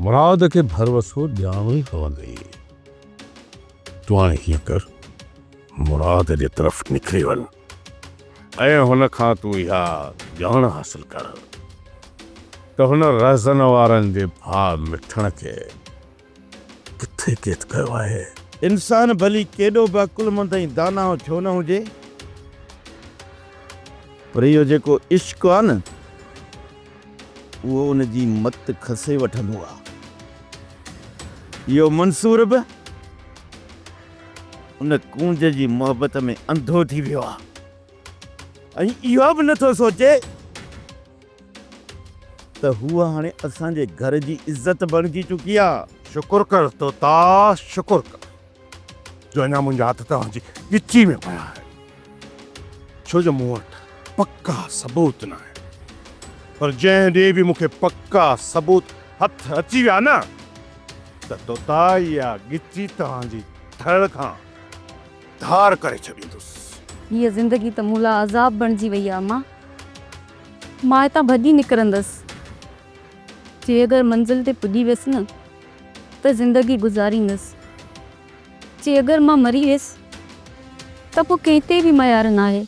مراد کي ڀروسو ڏيارڻو ئي پوندئي. تون هاڻي هيئن ڪر، مراد جي طرف نڪري وڃ ۽ هن کان تون اها ڄاڻ حاصل ڪر ته هن رهزن وارن جي ڀاء مٺڻ کي ڪٿي قيد ڪيو آهي. انسان ڀلي ڪيڏو به عقلمند ۽ داناء ڇو نه هجي، پر اهو جيڪو عشق آ نه، اهو ان جي مت کسي وٺندو آ. اهو منصور به ان ڪونج جي محبت ۾ انڌو ٿي ويو آ ۽ اهو به نٿو سوچي ته هوء هاڻي اسان جي گهر جي عزت بڻجي چڪي آ. شڪر ڪر طوطا شڪر ڪر جو اڃا منهنجا هٿ توهان جي ڳچي ۾ پيا آهن. ڇو جو مون وٽ پڪا ثبوت ناهن. پر جنهن ڏينهن به مون کي پڪا ثبوت هٿ اچي ويا نه ته طوطا اها ڳچي توهان جي ڌڙ کان ڌار ڪري ڇڏيندس. هيء زندگي ته مون لاء عذاب بڻجي وئي آ امان. مان هتان ڀڄي نڪرندس. جي اگر منزل تي پڄي ويس نه ته زندگي گذاريندس. جي اگر مان مري ويس ته پوء ڪنهن تي به ميار ناهي.